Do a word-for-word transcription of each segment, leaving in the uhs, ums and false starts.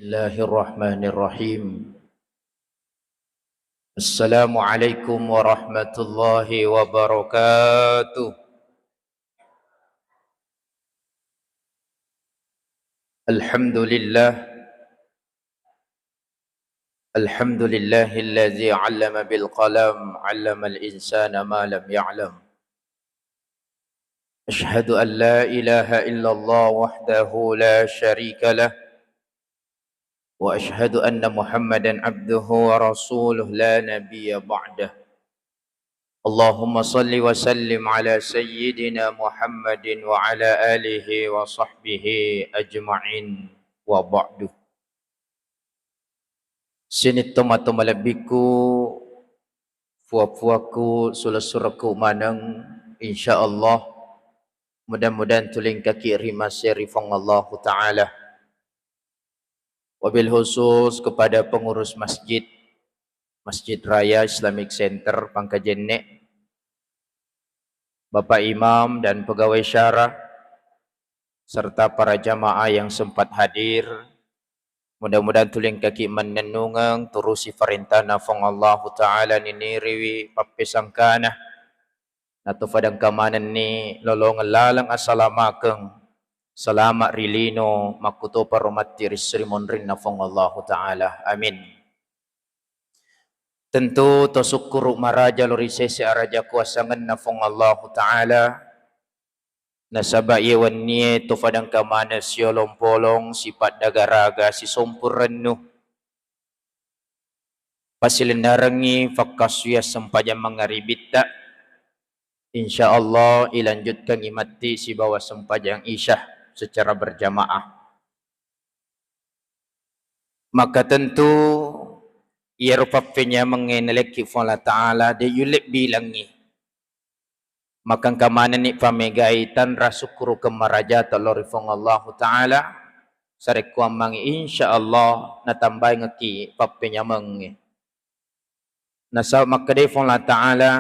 Bismillahirrahmanirrahim. Assalamualaikum warahmatullahi wabarakatuh. Alhamdulillah. Alhamdulillahilladzi 'allama bil qalam, 'allamal insana ma lam ya'lam. Asyhadu an la ilaha illallah wahdahu la syarika lah, wa asyhadu anna Muhammadan abduhu wa rasuluh la nabiyya ba'dah. Allahumma salli wa sallim ala sayyidina Muhammadin wa ala alihi wa sahbihi ajma'in, wa ba'du. Sining tomatoa malebbiku, fua-fuaku, sura-suraku maneng, insyaallah, mudah-mudahan tulingkaki ri maseri Puang Allahu Ta'ala. Wabil khusus kepada pengurus masjid, Masjid Raya Islamic Center Pangkajenne, Bapak Imam dan pegawai syara, serta para jamaah yang sempat hadir. Mudah-mudahan tulingkaki mannennungeng, turusi parentana Puang Allahu Ta'ala, niniriwi pappesangkana. Natofa dengka manenni lolongeng laleng assalamakeng, salama ri lino, makkutoparo matti ri esso ri monrinna Puang Allahu Ta'ala. Amin. Tentu to sukkuru maraja lo ri sese araja kuasangenna Puang Allahu Ta'ala, nasaba iye wennie tofa dengka maneng siolong-polong, sipaddaga-raga, sisompu rennu. Pasilennarengngi fakkasuwiang sempajang mangaribitta, insyaallah ilanjutkangngi matti sibawa sempajang isya secara berjamaah. Maka tentu iyaro pappenyamengnge nalekki Puang Allah Ta'ala de yulle bilangngi. Maka engka manenni pamegai tanra sukkurukeng marajata lao ri Puang Allahu Ta'ala, sarekkuammengngi insyaallah natambaingekki pappenyamengnge. Nasaba makkedai Puang Allah Ta'ala,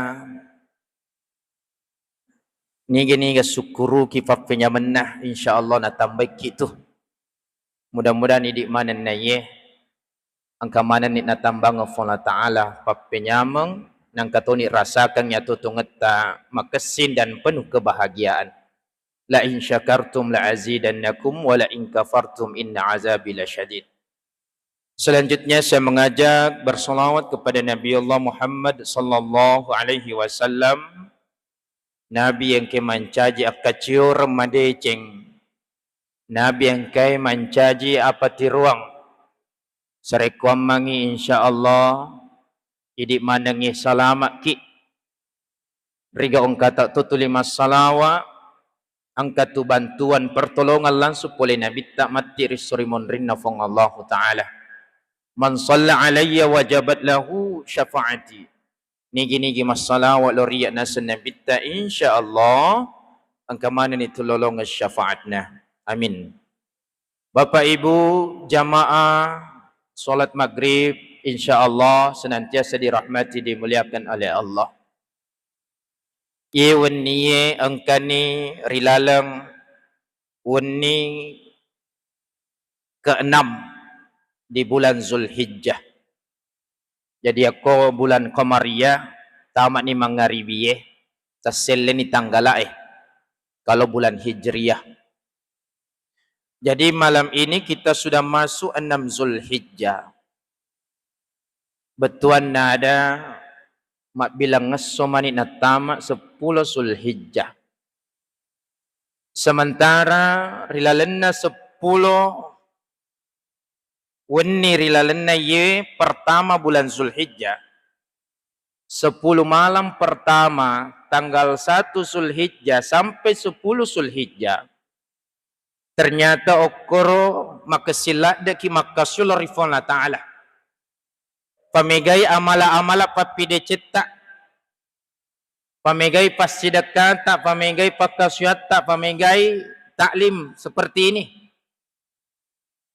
niga-niga sukkuruki pappenyamenna, insyaallah natambaikki tu. Mudah-mudahan idi manenna iye, engka manenni natambangeng Puang Allah Ta'ala pappenyameng, nangka toni rasakengngi atuo-tuongetta makessing dan penuh kebahagiaan. La in syakartum la azidannakum wa la in kafartum inna azabi lasyadid. Selanjutnya saya mengajak bersalawat kepada Nabi Allah Muhammad sallallahu alaihi wasallam, Nabi engkae mancaji akkacioreng madeceng, Nabi engkae mancaji apatiroang. Sarekkuammengngi insyaallah idi manengngi salama'ki. Riga engkata tu tuli massalawa, engka tu bantuan pertolongan langsung pole Nabitta matti ri esso ri monrinna Puang Allahu Ta'ala. Man shalla alayya wajabat lahu syafaati. Nigi-nigi massalawa lao ri iyya naseng Nabitta, insyaallah engka manenni tulolongeng syafaatna. Amin. Bapak Ibu jamaah salat maghrib, insyaallah senantiasa dirahmati, dimuliakan oleh Allah. Iye wennie engkani ri laleng wenni keenam di bulan Zulhijjah. Jadi, yakko bulan Qamariyah, tamani mangaribie, tasselleni tanggalae. Kalau bulan Hijriyah. Jadi, malam ini kita sudah masuk enam Zulhijjah. Bettuanna ada mabbilang esso mani nattama seppulo Zulhijjah. Sementara ri lalenna seppulo wenni ri lalenna iye pertama bulan Zulhijjah, sepuluh malam pertama, tanggal satu Zulhijjah sampai sepuluh Zulhijjah, ternyata okkoro makessing laddeki makkasiolo ri Puang Allah Ta'ala. Pamegai amala-amala pappidecetta, pamegai passidekkata, pamegai pakkasuatta, pamegai taklim seperti ini.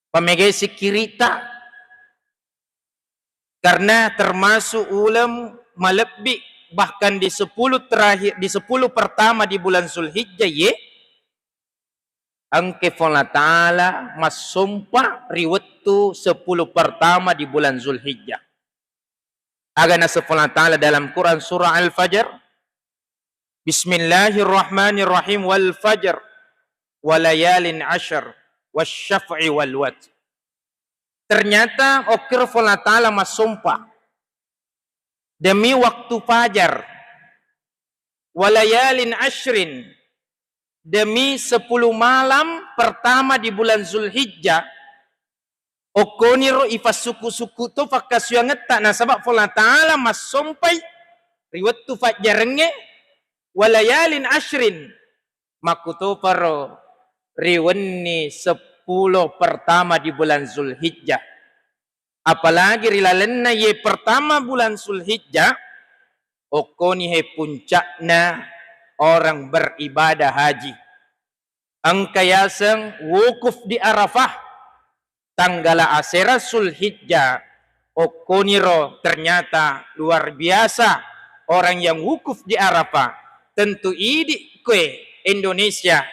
Pamegai sikkiritta. Karena termasuk uleng malebbi, bahkan di sepuluh terakhir, di sepuluh pertama di bulan Zulhijjah, ye, Engke Puang Allah Ta'ala massompa ri wettu sepuluh pertama di bulan Zulhijjah. Aga naseng Puang Allah Ta'ala dalam Quran surah Al-Fajr, "Bismillahirrahmanirrahim, wal fajr, walayalin asyr, wasyaf'i wal watr." Ternyata okkiro Puang Allah Ta'ala massompa demi waktu fajar, walayalin asyrin, demi sepuluh malam pertama di bulan Zulhijjah, okkoniro ifassukku-sukku to pakkasuwiyangetta, nasaba Puang Allah Ta'ala massompai ri wettu fajjarengnge, walayalin asyrin, makkutoparo ri wenni seppulo pertama di bulan Zulhijjah. Apalagi ri lalenna ye pertama bulan Zulhijjah, okkoni he puncakna orang beribadah haji. Engka yaseng wukuf di Arafah, tanggala asera Zulhijjah, okkoniro ternyata luar biasa orang yang wukuf di Arafah. Tentu idi koe Indonesia,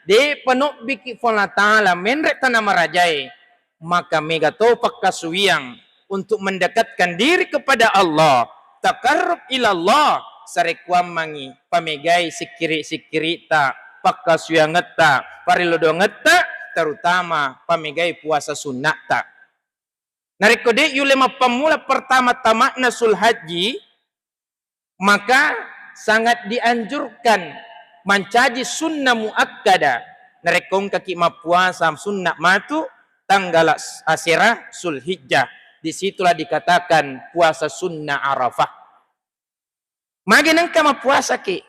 de panobbiki Puang Allah Ta'ala menre tana marajae, maka mega to pakkasuwiyang untuk mendekatkan diri kepada Allah, taqarrub ilallah, sarekkuammangi pamegai sikkiri-sikkirita, pakkasuwiyangetta, parellu doangetta, terutama pamegai puasa sunnatta. Narekko de yulle mappammula pertama-tama'na Zulhajji, maka sangat dianjurkan mancaji sunnah muakkada narekko engkaki mappuasa sunna matu tanggala asera Zulhijjah. Disitulah dikatakan puasa sunnah Arafah. Magi nengka mappuasaki,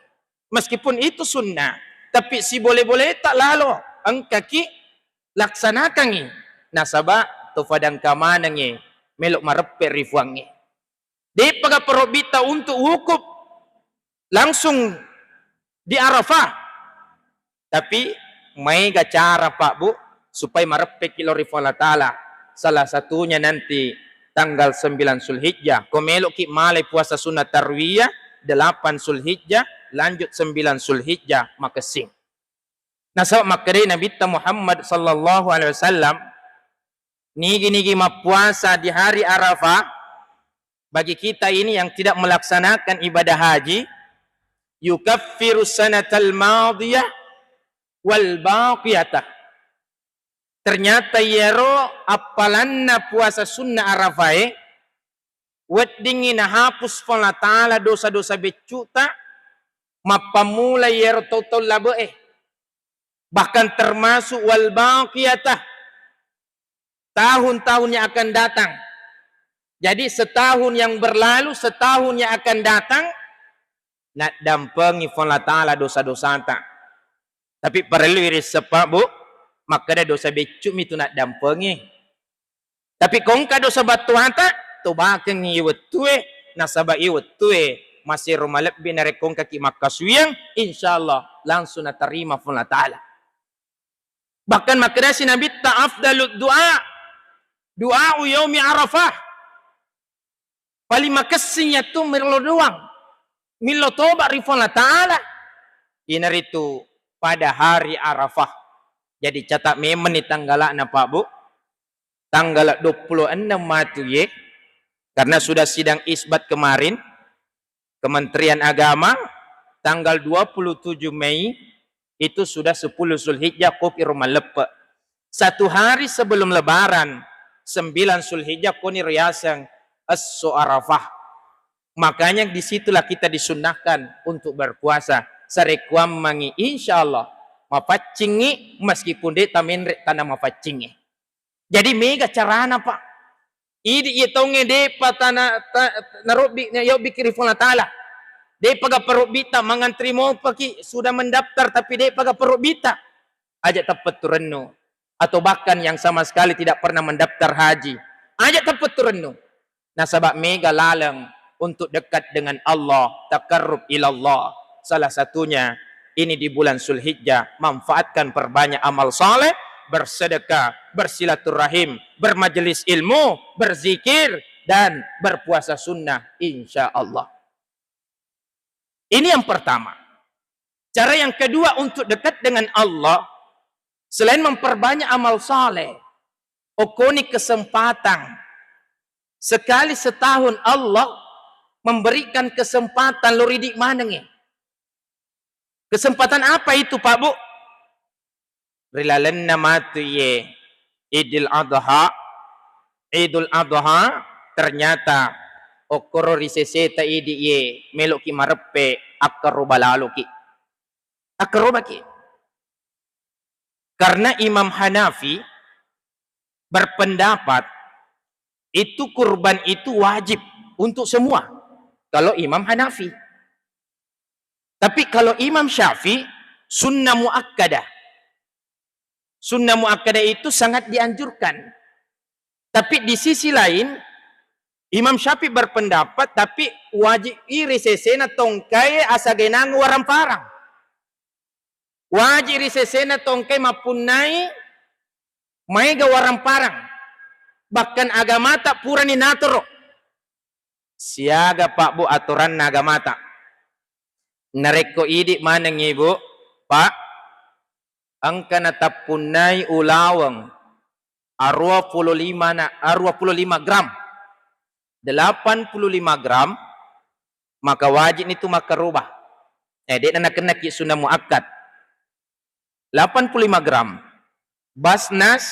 meskipun itu sunnah, tapi sibole-boleta lalo engkaki laksanakangi, nasaba to fadangka manengngi melo mareppe ri Puangnge. De'paga parobbitta untuk wukuf langsung di Arafah. Tapi maega cara, Pak, Bu, supaya mareppeki lao ri Puang Allah Ta'ala. Salah satunya nanti tanggal sembilan Zulhijjah. Ko meloki malai puasa sunnah tarwiyah, delapan Zulhijjah, lanjut sembilan Zulhijjah, makessing. Nasaba makkedai Nabitta Muhammad sallallahu alaihi wasallam, nigi-nigi mappuasa di hari Arafah, bagi kita ini yang tidak melaksanakan ibadah haji, yukaffiru sanatal madiyah wal baqiyatah. Ternyata iyaro appalanna puasa sunnah Arafae, weddingngi nahapus Puang Allah Ta'ala dosa-dosa beccu'ta, mappammula iyaro taung-taung labe'e, bahkan termasuk wal baqiyatah, tahun-tahun yang akan datang. Jadi setahun yang berlalu, setahun yang akan datang, naddampengi Puang Allah Ta'ala dosa-dosata. Tapi parellu irisseng, Pak, Bu, makkeda dosa beccu'mi tu naddampengi. Tapi ko engka dosa battuata, tobakengngi iye wettue, nasaba iye wettue masero malebbi narekko engkaki makkasuwiyang, insyaallah langsung natarima Puang Allah Ta'ala. Bahkan makkedasi Nabitta, afdalud du'a, du'a'u yaumi Arafah. Paling makessing yattu millau doang, millau toba ri Puang Allah Ta'ala. Inaritu pada hari Arafah. Jadi catat memang ni tanggalana, Pak, Bu. Tanggal dua puluh enam matu ye, karena sudah sidang isbat kemarin, Kementerian Agama, tanggal dua puluh tujuh Mei itu sudah sepuluh Zulhijjah ko kiro malleppe. Satu hari sebelum Lebaran, sembilan Zulhijjah koni riaseng esso Arafah. Makanya disitulah kita disunnahkan untuk berpuasa. Sarekkuammangi, insyaallah mapaccingngi meskipun de tamenre tana mapaccingngi. Jadi mega carana, Pak. Idi iye taungnge de'pa tana-, ta-, narobbi, yobbiki ri Puang Allah Ta'ala. De'paga parobbitta mangantri mopaki sudah mendaftar tapi de'paga parobbitta. Aja tappettu rennu. Atau bahkan yang sama sekali tidak pernah mendaftar haji. Aja tappettu rennu. Nasaba mega laleng untuk dekat dengan Allah, taqarrub ilallah. Salah satunya ini di bulan Zulhijjah, manfaatkan, perbanyak amal saleh, bersedekah, bersilaturahim, bermajelis ilmu, berzikir, dan berpuasa sunnah, insya Allah. Ini yang pertama. Cara yang kedua untuk dekat dengan Allah, Selain memperbanyak amal saleh, okkoni kesempatan. Sekali setahun Allah memberikan kesempatan lo ridi manengngi. Kesempatan apa itu, Pak, Bu? Ri lalenna matu iye Idul Adha, Idul Adha, ternyata okkoro ri seseta idi iye meloki mareppe, akkaroba laloki. Akkarobaki. Karena Imam Hanafi berpendapat itu kurban itu wajib untuk semua. Kalau Imam Hanafi. Tapi kalau Imam Syafi'i, sunnah muakkadah. Sunnah muakkadah itu sangat dianjurkan. Tapi di sisi lain, Imam Syafi'i berpendapat, tapi wajib iri sesena tongkai asagenang warang parang. Wajib iri sesena tongkai mappunnai maega warang parang. Bahkan agamata purani natoro. Siaga, Pak, Bu, aturanna agamata. Narekko idi maneng, Ibu, Pak, engka natappunnai ulaweng aruwa pulo lima na, aruwa pulo lima gram, delapan puluh lima gram, maka wajib nitu makkaroba. Eh, de'na nakennaki sunnah muakkad. Delapan puluh lima gram. Basnas,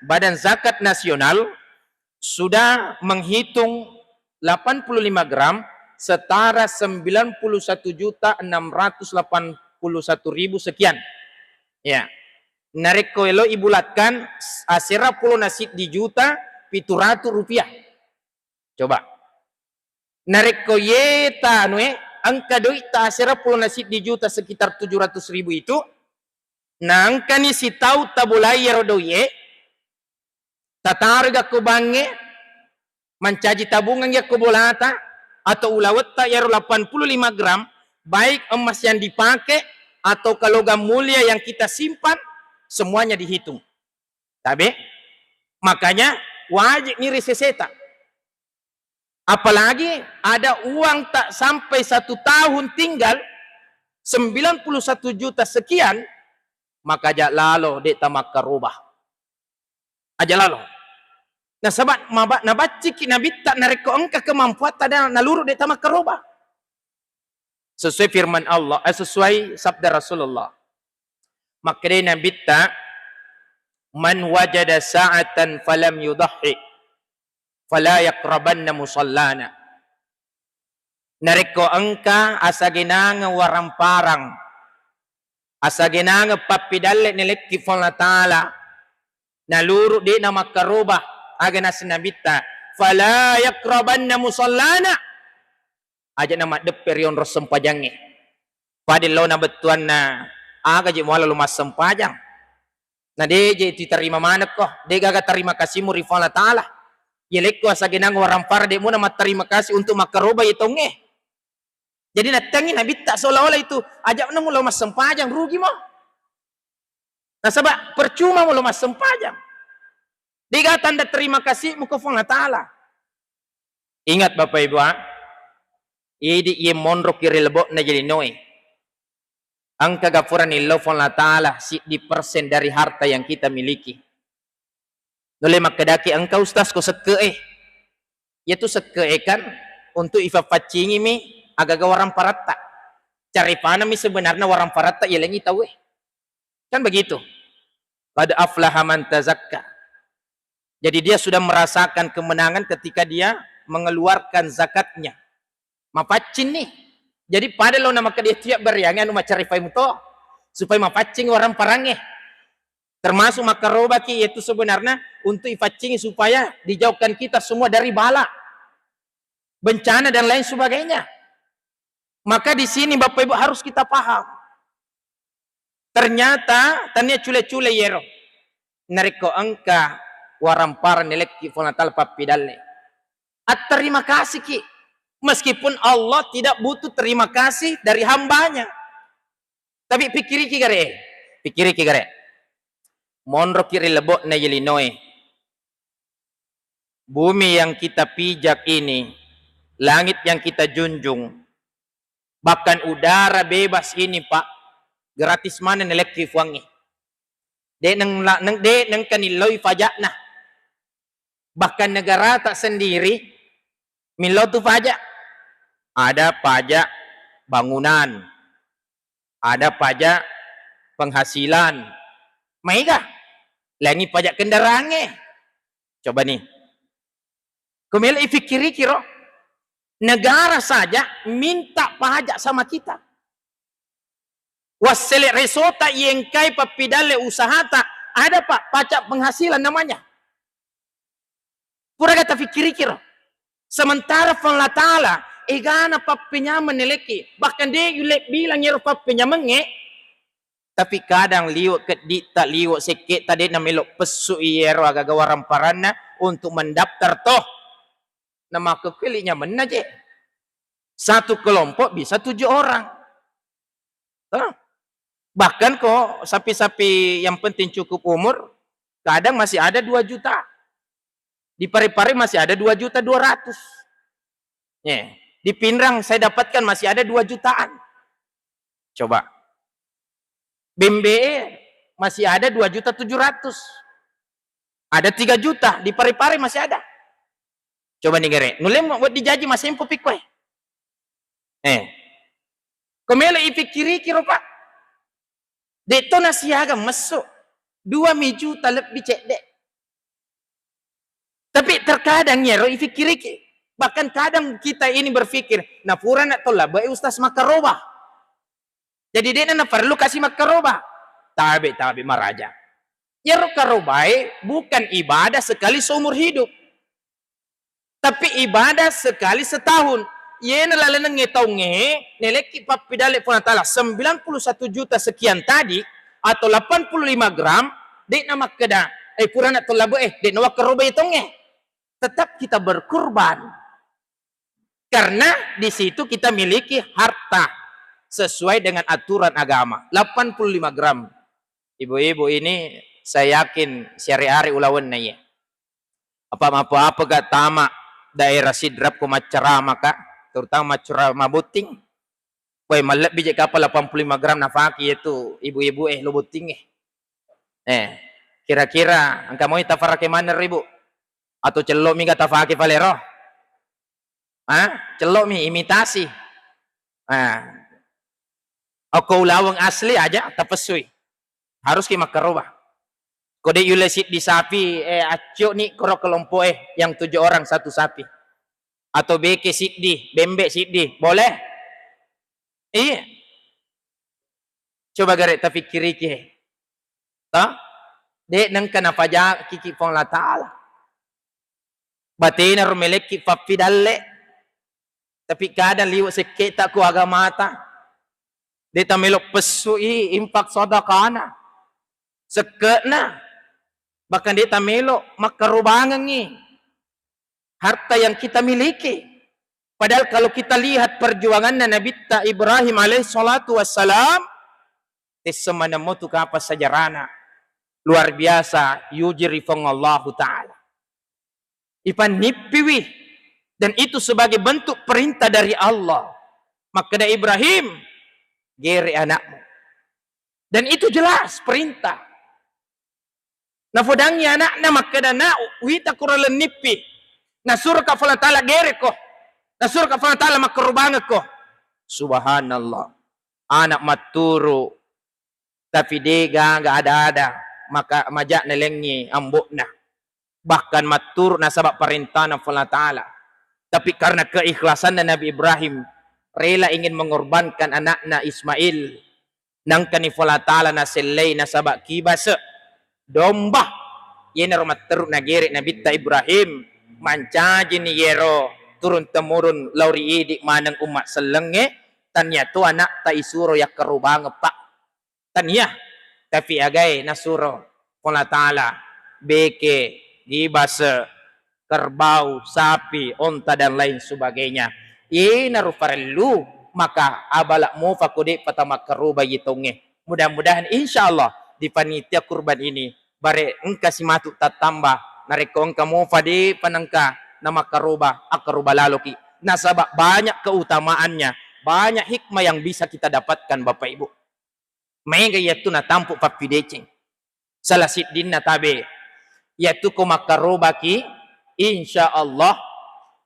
Badan Zakat Nasional, sudah menghitung delapan puluh lima gram setara sembilan puluh satu juta enam ratus delapan puluh satu ribu sekian. Ya. Narekko elo ibulatkan, asera pulo na siddi juta pitu ratu rupiah. Coba. Narekko yeta anu e, engka doitta asera pulo na siddi juta sekitar tujuh ratus ribu itu, na engkani sitau tabolai iyaro doi e, tataroi gakko bank e, mancaji tabungang yakko bolata atau ulawetta iyaro delapan puluh lima gram, baik emas yang dipakai atau logam mulia yang kita simpan, semuanya dihitung. Tabe? Makanya wajib ni ri seseta. Apalagi ada uang tak sampai satu tahun tinggal sembilan puluh satu juta sekian, maka aja lalo de' tamakkaroba. Aja lalo. Nasaba maba-, nabacciki Nabitta narekko engka kemampuatta dan naluru de' tamakkaroba. Sesuai firman Allah, eh, sesuai sabda Rasulullah. Makkedai Nabitta, "Man wajada sa'atan falam yudahhi, fala yaqrabanna musallana." Narekko engka asagenangeng warang-parang, asagenangeng pappidalle nelekki Puang Allah Ta'ala, naluru de' namakkaroba, aga naseng Nabitta, "Fala yaqrabanna musallana." Aja' namaddeppe ri onrong sempajangnge. Pada lao na bettuanna, aga je' muala lo massempajang. Na de' je' titarima manekko, de' gaga tarima kasihmu ri Puang Allah Ta'ala. Yalekko asagenang warang-parang de' muna mattarima kasih untuk makkaroba ye tongnge. Jadi nattengi Nabitta seolah-olah itu, aja' na mulo massempajang, rugi mo. Nasaba percuma mulo massempajang. De' gaga tanda terima kasihmu ke Puang Allah Ta'ala. Ingat Bapak Ibu, ah, idi' iye monroki ri lebo'na je' linoe. Engka ga purani lao Puang Allah Ta'ala siddi persen dari harta yang kita miliki. Nulle makkedaki, "Engka Ustaz ko sekke'e." Iyatu sekke'e kan untuk ifaffaccingi mi aga-aga warang-paratta. Caripanami sebenarna warang-paratta yalengngi tauwe. Kan begitu. Qad aflaha man tazakka. Jadi dia sudah merasakan kemenangan ketika dia mengeluarkan zakatnya. Mapaccing ni. Jadi pada lao na makkeda tiap bariangnge anu macarifai muto supaya mapaccing warang-parangnge. Termasuk makkarobaki, yaitu sebenarnya untuk ipaccingi supaya dijauhkan kita semua dari bala, bencana dan lain sebagainya. Maka di sini Bapak Ibu harus kita paham. Ternyata tania cule-cule yero. Narekko engka warang-parang nelekki Puang Allah Ta'ala pappidalle, atterima kasih ki. Meskipun Allah tidak butuh terima kasih dari hambanya. Tapi pikiriki gare, pikiriki gare. Monroki ri lebo'na ye linoe. Bumi yang kita pijak ini, langit yang kita junjung, bahkan udara bebas ini, Pak, gratis maneng nelekki Puangnge. De' neng la-, neng-, de' nengka nilloi pajakna. Bahkan negarata sendiri millau tu pajak. Ada pajak bangunan, ada pajak penghasilan. Maega? Laingi pajak kendaraangnge. Coba nih. Ko melo ifikkiriki ro, negara saja minta pajak sama kita. Wassele resota iengkai pappidalle usahata, ada, Pak, pajak penghasilan namanya. Puraga tafikkiriki ro. Sementara Puang Allah Ta'ala egana pappenyameng nelekki, bahkan de' yulle bilang ero pappenyamengnge, tapi kadang liwe' keddi'ta, liwe' sekke'ta de' namelo pessu iyero agaga waramparanna untuk mendaftar toh. Namakkekkuelli nyamenna je. Satu kelompok bisa tujuh orang. Toh? Bahkan ko sapi-sapi yang penting cukup umur, kadang masih ada dua juta. Di Parepare masih ada dua juta dua ratus. Ya, di Pinrang saya dapatkan masih ada dua jutaan. Coba. Bembe'e masih ada dua juta tujuh ratus. Ada tiga juta, di Parepare masih ada. Coba nih gere, nulle mo wedding jaji masempo pikkoe. Eh. Ko melo ipikkiriki ro, Pak. De' to nasiaga messu. Dua mi juta lebbi cedde'. Tapi terkadang iyaro ifikkiriki. Bahkan kadang kita ini berpikir, "Na purana to labe'e Ustaz makkaroba." Jadi de'na naparellu kasi makkaroba. Tabe', tabe' maraja. Iyaro karobae bukan ibadah sekali seumur hidup. Tapi ibadah sekali setahun. Iyena lalenengnge taungnge, nelekki pappidalle Puang Allah Ta'ala sembilan puluh satu juta sekian tadi, atau delapan puluh lima gram, de'na makkeda, "Eh, purana to labe'e, eh, de'na wakkarobai taungnge." Tetap kita berkurban. Karena di situ kita miliki harta sesuai dengan aturan agama, delapan puluh lima gram. Ibu-ibu ini saya yakin siare-are ulawenna iya. Apa mapapa ga tama daerah Sidrap ko maccarama ka, terutama maccarama botting. Woi, mallebbi je kapang delapan puluh lima gram nafaki itu ibu-ibu eh lo botting eh. Eh, kira-kira engka moi tafarake maneng ribu? Atau cello mi ga tafake palero? Ah, cello mi imitasi. Ah. Okko ulaweng asli aja tapessui. Harus ki makkaroba. Ko de' yulle siddi sapi, eh, accio ni koro kelompok eh yang tujuh orang satu sapi. Atau beke siddi, bembe siddi, boleh? Iya. Coba gare tafikkiriki. Ta? De' nengka napajakiki Puang Allah Ta'ala. Batena ro melekki pappidalle. Tapi kadang liwe' sekke'ta ko agamata. De' tamelo pessui infak sadakana. Sekke'na. Bahkan de' tamelo makkarobangengngi harta yang kita miliki. Padahal kalau kita lihat perjuanganna Nabitta Ibrahim alaihi salatu wassalam, tesseng maneng mo tu kapang sajarana. Luar biasa, yuji ri Puang Allahu Ta'ala. Ipannippiwi. Dan itu sebagai bentuk perintah dari Allah. Makkeda Ibrahim, gere anakmu. Dan itu jelas perintah. Nafodangngi ana'na makkeda, "Na, wita kuro lennippi." Nasuro ka Puang Allah Ta'ala gereko. Nasuro ka Puang Allah Ta'ala makkarobangekko. Subhanallah. Anak matturu, tapi de' gaga ada-ada, maka maja' nalengngi ambo'na. Bahkan matturu nasaba' parentana Puang Allah Ta'ala. Tapi karena keikhlasanna Nabi Ibrahim, rela ingin mengorbankan anakna Ismail, nangkani Puang Allah Ta'ala nasellei nasaba' kibase' domba. Iyanaro matteru nagere' Nabitta Ibrahim, mancajini yero turun temurun lao ri idi' maneng umma' sellengnge, tania to ana'ta isuro yakkarobangeng, Pak. Tania, tapi agae nasuro Puang Allah Ta'ala, beke, gibase', kerbau, sapi, onta, dan lain sebagainya. Iyanaro parellu, maka abala' mofa ko de'pa tamakkarobai taungnge. Mudah-mudahan, insya Allah, di panitia kurban ini, bare engka simatu tattamba, narekko engka mofa de'pa nengka namakkaroba, akkaroba laloki. Nasaba' banyak keutamaannya, banyak hikmah yang bisa kita dapatkan, Bapak Ibu. Maega iyattu natampu' pappideceng. Salah siddinna tabe, yaitu ko makkarobaki, insya Allah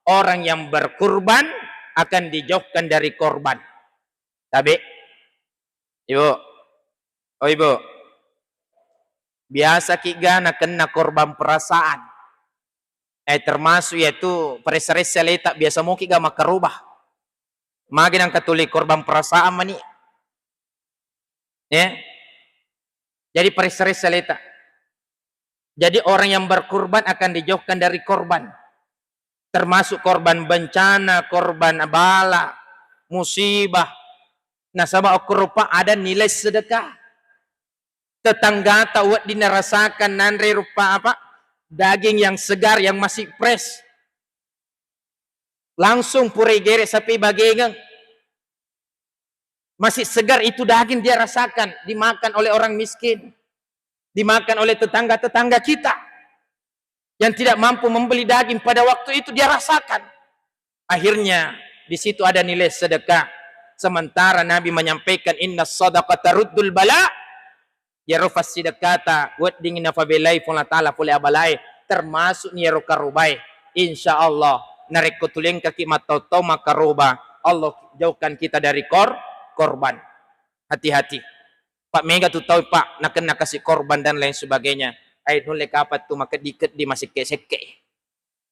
orang yang berkurban akan dijauhkan dari korban. Tabe, Ibu, oh Ibu, biasa ki ga nakenna korban perasaan. Eh, termasuk yaitu paressa-ressa aleta, biasa moki ga makkarobah. Magi nangka tuli korban perasaan mani. Ya. Jadi paressa-ressa aleta. Jadi orang yang berkurban akan dijauhkan dari korban. Termasuk korban bencana, korban bala, musibah. Nasaba okko rupa ada nilai sedekah. Tetanggata wedding narasakan nanre rupa apa? Daging yang segar, yang masih fresh. Langsung pura igere sapi bagengeng. Masih segar itu daging dia rasakan, dimakan oleh orang miskin, dimakan oleh tetangga-tetangga kita yang tidak mampu membeli daging pada waktu itu, dia rasakan. Akhirnya di situ ada nilai sedekah. Sementara Nabi menyampaikan, "Inna sadaqata ruddul bala." Iyaro fassidekkata weddingngi nafabelai Puang Allah Ta'ala pole abalae, termasukni iyaro karobae. Insya Allah, narekko tuli engkaki mattau-tau makkaroba, Allah jauhkan kita dari kor-, korban. Hati-hati. Pak, mega tu tau, Pak, nakenna kasi korban dan lain sebagainya. Ai, nulle kapang tu makeddi-keddi masekke-sekke.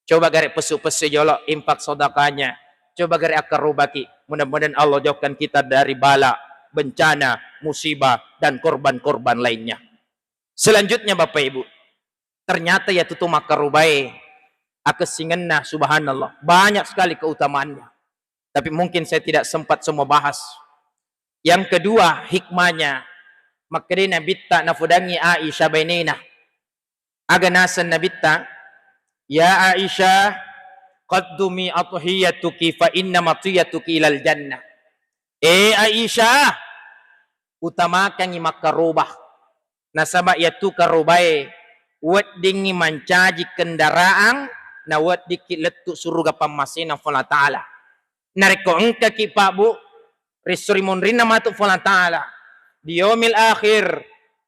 Coba gare pessu-pessu jolo infak sedekahnya. Coba gare akkarobaki. Mudah-mudahan Allah jauhkan kita dari bala, bencana, musibah, dan korban-korban lainnya. Selanjutnya, Bapak Ibu, ternyata ya tutu makkarobae akessingenna, subhanallah, banyak sekali keutamaannya. Tapi mungkin saya tidak sempat semua bahas. Yang kedua, hikmahnya, makkedai Nabitta nafudangi Aisyah bainena. Aga naseng Nabitta, "Ya Aisyah, qaddumi adhiyatuki fa inna matiyatuki ilal jannah." Eh Aisyah, utamakangngi makkarobah. Nasaba iyatu karobae weddingngi mancaji kendaraan na weddikki lettu suruga pammasena Puang Allah Ta'ala. Narekko engkaki, Pak, Bu, ri esso ri monrinna matu Puang Allah Ta'ala, di yaumil akhir,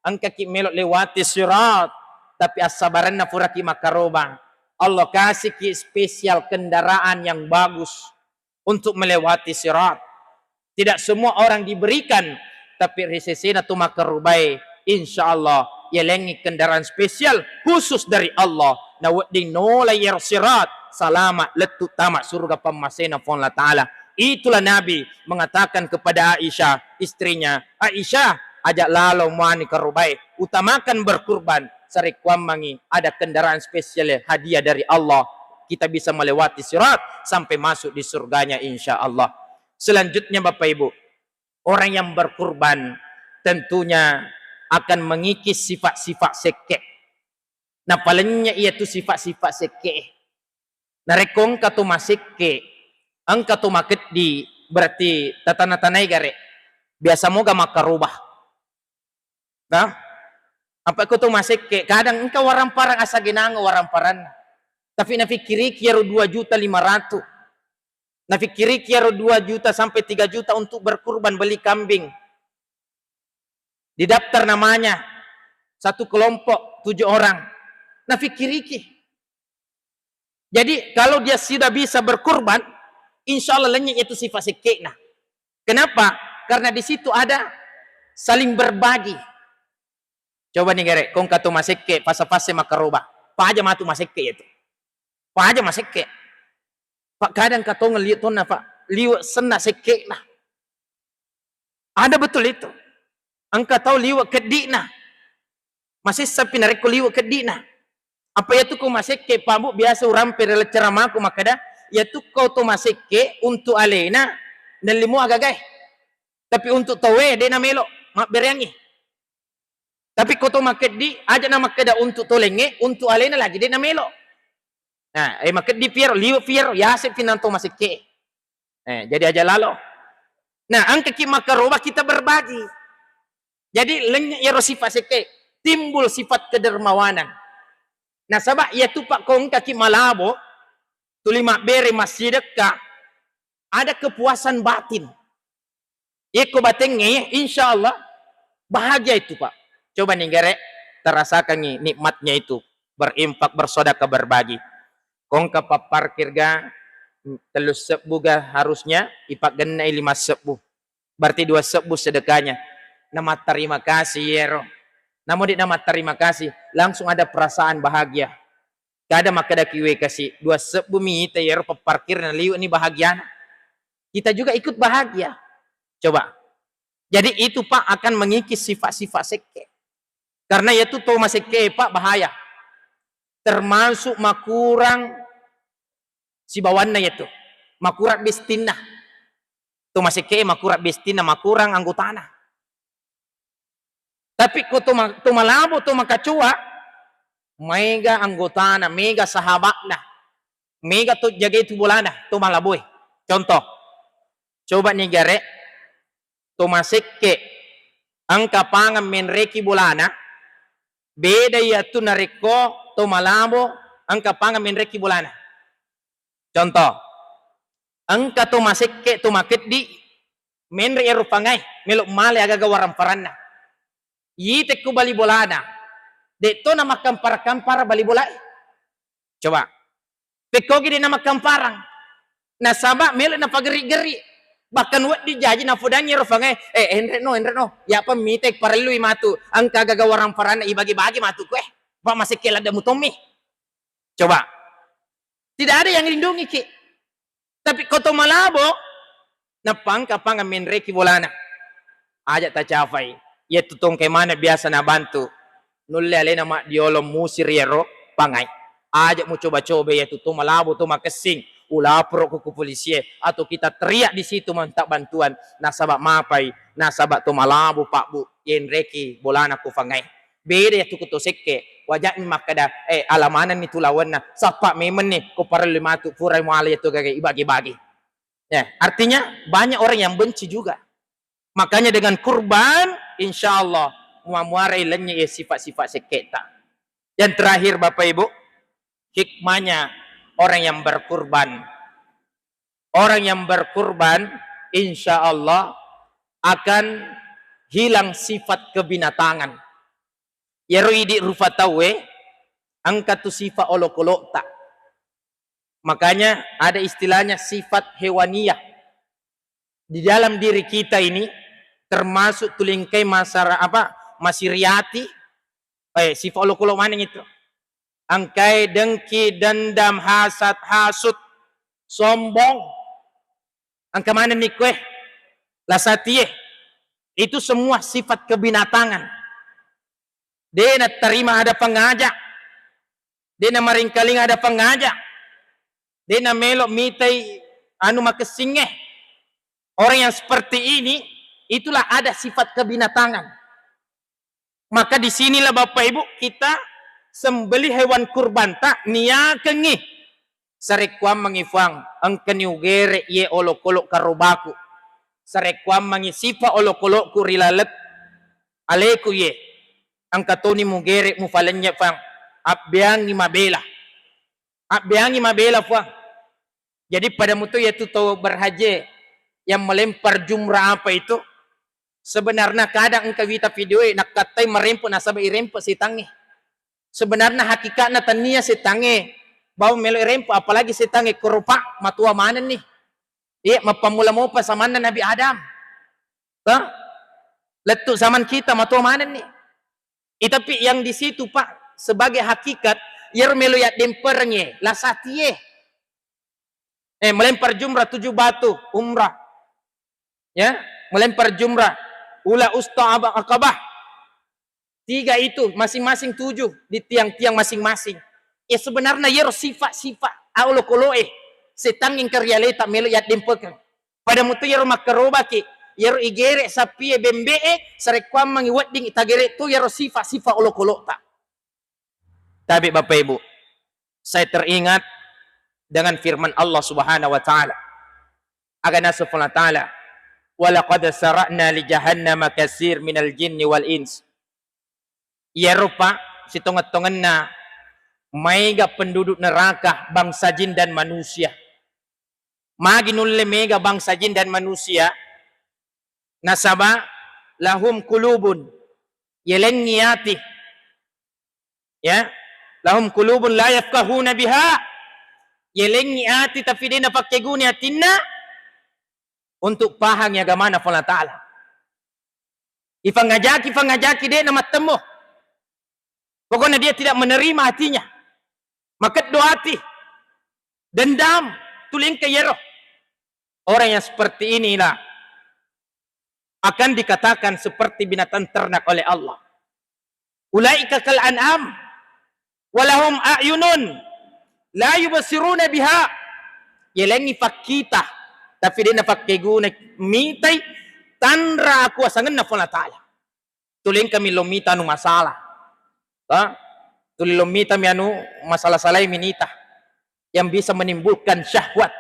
engkaki melo lewati sirat, tapi assabarenna puraki makkaroba, Allah kasiki spesial kendaraan yang bagus untuk melewati sirat. Tidak semua orang diberikan, tapi ri sesena tu makkarobae, insya Allah, yalengngi kendaraan spesial khusus dari Allah. Na wedding nolai iyaro sirat, salama lettu tama suruga pammasena Puang Allah Ta'ala. Itulah Nabi mengatakan kepada Aisyah, istrinya, "Aisyah, aja lalo muani karobae, utamakan berkurban, sarekkuammangi ada kendaraan spesial hadiah dari Allah, kita bisa melewati sirat sampai masuk di surganya, insya Allah." Selanjutnya, Bapak Ibu, orang yang berkurban tentunya akan mengikis sifat-sifat sekke. Napalennye iyatu sifat-sifat sekke. Narekko engka to masekke, engka to makeddi, berarti tatana-tanai gare. Biasa moga makkarobah. Nah, apa ko to masekke, kadang engka waramparang, asa genang waramparang. Tapi nafikkiriki iyaro dua juta lima ratus. Nafikkiriki iyaro dua juta sampai tiga juta untuk berkurban beli kambing. Didaftar namanya satu kelompok tujuh orang. Nafikkiriki. Jadi kalau dia sudah bisa berkurban, insya Allah lenyap itu sifat sekkena. Kenapa? Karena di situ ada saling berbagi. Coba ni gare, kongka to masekke, fase-fase makkaroba. Paja matu masekke itu. Paja masekke. Pak, kadang katong lihat tonna, Pak, liwat senna sekke nah. Ada betul itu. Engka tau liwat keddi nah. Masessa pi narekko liwat keddi nah. Apa iyatu ko masekke, Pak, Bu, biasa urampe ri lecceramaku makkeda, iyatu ko to masekke untuk alena, nellimo agagae. Tapi untuk tauwe, de namelo, mabbereangngi. Tapi ko to makeddi, aja na makkeda untuk tolengnge, untuk alena lagi de namelo. Nah, eh, makeddi piero, liwat piero, yase pinang to masekke. Eh, jadi aja lalo. Nah, engkaki makkaroba kita berbagi. Jadi, lennye iyaro sifat sekke, timbul sifat kedermawanan. Nasaba iyatu, Pak, ko engkaki malabo, tuli mabbere, massidekka, ada kepuasan batin. Yekko batengnge, insya Allah bahagia itu, Pak. Coba ni gare, terasakangngi nikmatnya itu, berinfak, bersedekah, berbagi. Ko engka papparkir ga, tellu sebbu ga harusnya, ipaggennai lima sebbu. Berarti dua sebbu sedekahnya. Namatterima kasih yero. Namo de' namatterima kasih, langsung ada perasaan bahagia. Kada makkedaki, "We kasi, dua sebbu mi ita yero papparkir naliwet ni bahagiana." Kita juga ikut bahagia. Coba. Jadi itu, Pak, akan mengikis sifat-sifat sekke. Karena yaitu to masekke, Pak, bahaya. Termasuk makurang sibawanna yaitu. Makurang bestinna. To masekke makurang bestinna, makurang anggotana. Tapi ko to ma-, to malabo, to makacoa, maega anggotana, mega sahabatna, mega to jagai tu bolana, to malaboe. Contoh, coba ni gare, to masekke engka pangeng menreki bolana, beda iyatu narekko to malabo engka pangeng menreki bolana. Contoh, engka to masekke, to makeddi, menre ero pangae, melo male agaga waramparanna. Itekku bali bolana, de' to namakkampara-kampara bali bolae. Coba, pekkogi de' namakkamparang. Nasaba melo napagerri-gerri. Bahkan wedding jaji napodangi ero pangae, "Eh, enre no, enre no. Yapa mite parellui matu. Engka agaga waramparanna ibagi-bagi matu koe. Pak masekke ladde mutommi." Coba. Tidak ada yang lindungi ki. Tapi ko to malabo, nappa engka pangeng menreki bolana. Aja tacafai. Yaitu tongke mana biasa nabantu. Nulle alena maddiolo musir yero pangai. Aja mucoba-coba yaitu to malabo, to makessing. Ulaporo ku, ku polisie atau kita teriak di situ minta bantuan. Nasaba mapai, nasaba to malabo, Pak, Bu, yenreki bolana ku pangai. Beda yaitu ku to sekke, waja'mi makkeda, "Eh, ala manenni tu lawanna, sappa memenni, ko parellu matu, purai muala yaitu gaga ibagi-bagi." Ya, artinya banyak orang yang benci juga. Makanya dengan kurban, insya Allah, mua-muarai lennye ye sifat-sifat sekketa. Yang terakhir, Bapak Ibu, hikmahnya orang yang berkurban. Orang yang berkurban, insya Allah, akan hilang sifat kebinatangan. Yero idi rupa tauwe, engka tu sifat olokolo'ta. Makanya ada istilahnya sifat hewaniyah. Di dalam diri kita ini termasuk tulingkai masara-, apa, masiriati, eh, sifat olokolo maneng itu. Engkai dengki, dendam, hasad, hasut, sombong. Engka manenni koe, lasatie. Itu semua sifat kebinatangan. De' nattarima ada pangaja. De' namaringkalinga ada pangaja. De' namelo mitai anu makessingnge. Orang yang seperti ini, itulah ada sifat kebinatangan. Maka di sinilah Bapak Ibu kita sembelih hewan kurban ta, niakengngi. Sarekkuammengngi Fuang, engkani ugere ye olokolo karobaku. Sarekkuammengngi sifa olokoloku ri laleng aleku ye. Engka toni mugere mufalennye Fuang. Abbeangngi mabela. Abbeangngi mabela Fuang. Jadi pada mutu yaitu tau berhaji yang melempar jumrah apa itu, sebenarnya kadang engka wita video e nakkattai marempe nasaba irempe setangnge. Sebenarnya hakikatna tania setangnge bawang melo irempe, apalagi setangnge kerupa matua manenni. Iya, mappammula mopa samanna Nabi Adam. Hah? Lettu zaman kita matua manenni. Eh, tapi yang di situ, Pak, sebagai hakikat, iyaro melo yaddemperengnge, lasatie. Eh, melempar jumrah tujuh batu, umrah. Ya, melempar jumrah, ula usta aba-, akabah. Tiga itu, masing-masing tujuh, di tiang-tiang masing-masing. Ya, sebenarnya iyaro sifat-sifat olokoloe, setang engka rialeta melo yaddempekeng. Pada mutu iyaro makkarobaki, iyaro igere sapie bembe'e, sarekkuammengngi wedding tagere tu iyaro sifa-sifa olokolo'ta. Tapi Bapak Ibu, saya teringat dengan firman Allah Subhanahu wa Ta'ala. Aga naseng Puang Allah Ta'ala, "Walaqad sara'na li jahannama kasir minal jinni wal ins." Iyaro, Pak, sitongeng-tongenna maega penduduk neraka bangsa jin dan manusia. Magi nulle mega bangsa jin dan manusia? Nasaba lahum qulubun, yelengngi ati, Ya, lahum qulubun la yafqahuna biha. Yelengngi ati tapi de' napakkeguna atinna untuk pahangi agamana Puang Allah Ta'ala. Ifangajaki, fangajaki de' namattemmu. Pokoknya dia tidak menerima hatinya. Makeddo ati. Dendam. Tulingka yero. Orang yang seperti inilah akan dikatakan seperti binatang ternak oleh Allah. Ulaika kal an'am. Walahum a'yunun. La yubsiruna biha. Yelengngi fakkita. Tapi de' napakkeguna mitai tanra akuasangenna Puang Allah Ta'ala. Tulingkami lo mita anu masalah. Ha? Tuli lo mitami anu masalah-salai minita yang bisa menimbulkan syahwat.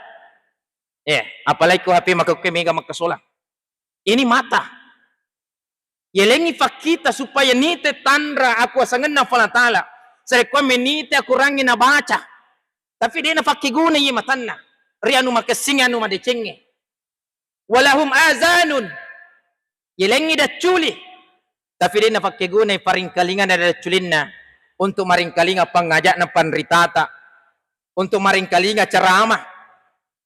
Eh, apalagi ko H P maka ke mega makkasolang. Ini mata. Yelengngi fakkita supaya nite tanra akuasangenna Puang Allah Ta'ala. Sarekkuammi nite akurangi nabaca. Tapi de' napakkeguna iye matanna. Ri anu makessing anu madecengnge. Walahum azanun. Yelengngi dacculi. Tapi de' napakkegunai paringkalinga na dacculinna untuk maringkalinga pangaja'na panritata, untuk maringkalinga ceramah.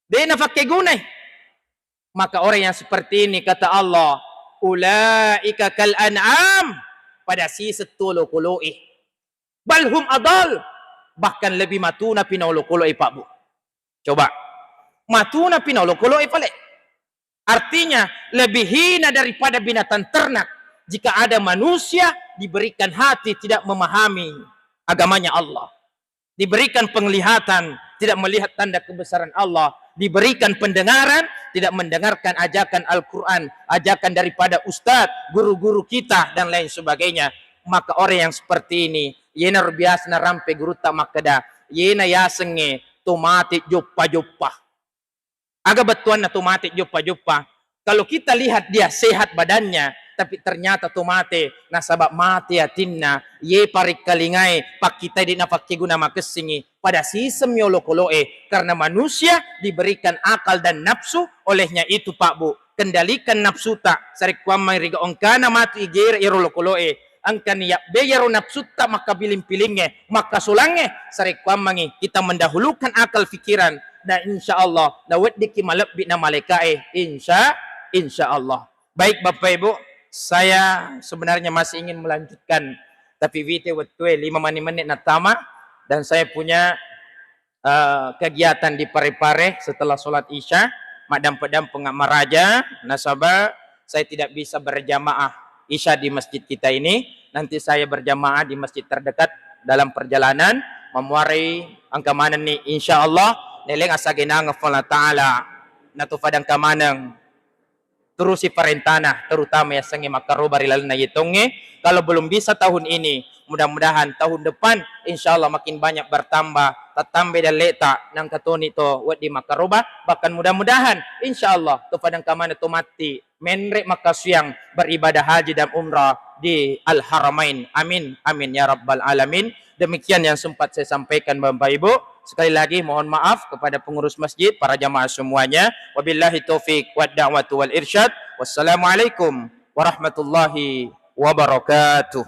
De' napakkegunai. Maka orang yang seperti ini, kata Allah, ulaika kal an'am, pada siseng tu olokolo'e. Bal hum adal, bahkan lebih matuna pi na olokolo'e, Pak Bu. Coba, matuna pi na olokolo'e pale. Artinya, lebih hina daripada binatang ternak jika ada manusia diberikan hati tidak memahami agamanya Allah. Diberikan penglihatan, tidak melihat tanda kebesaran Allah. Diberikan pendengaran, tidak mendengarkan ajakan Al-Quran, ajakan daripada ustadz, guru-guru kita, dan lain sebagainya. Maka orang yang seperti ini, yena biasa narampe gurutta makkeda, yena yasengnge to mate joppa-joppa. Aga bettuanna to mate joppa-joppa? Kalau kita lihat dia sehat badannya, tapi ternyata to mate, nasaba mate atinna, ye parekkalingae, pakkitai de' napakkeguna makessingi, pada siseng mi olokolo'e, karena manusia diberikan akal dan nafsu, olehnya itu, Pak Bu, kendalikan nafsuta, sarekkuammeng riga engkana matu igere ero olokolo'e, engkani yabbe iyaro nafsutta makkapiling-pilingnge, makkasolangnge, sarekkuammengngi kita mendahulukan akal pikiran, dan insya Allah naweddikki malebbi na malaika'e, insya, insya Allah. Baik, Bapak Ibu, saya sebenarnya masih ingin melanjutkan, tapi wite wettue lima menit-menit nattama, dan saya punya eh, kegiatan di Parepare setelah sholat Isya, maddampe-dampeng maraja, nasaba saya tidak bisa berjamaah Isya di masjid kita ini. Nanti saya berjamaah di masjid terdekat dalam perjalanan, mamuarai engka manenni, insya Allah, neleng asagenangeng Puang Allah Ta'ala, natofa engka maneng turusi parentana, terutama yasengnge makkaroba ri lalenna yetongnge. Kalau belum bisa tahun ini, mudah-mudahan tahun depan, insya Allah makin banyak bertambah, tattambai dalle'ta, nangka toni to wedding makkaroba, bahkan mudah-mudahan, insya Allah, to padang kamana to matti, menre makkasuang beribadah haji dan umrah di Al-Haramain. Amin, amin, ya rabbal alamin. Demikian yang sempat saya sampaikan, Bapak Ibu. Sekali lagi mohon maaf kepada pengurus masjid, para jamaah semuanya. Wabillahi taufik wad da'watu wal irsyad. Wassalamualaikum warahmatullahi wabarakatuh.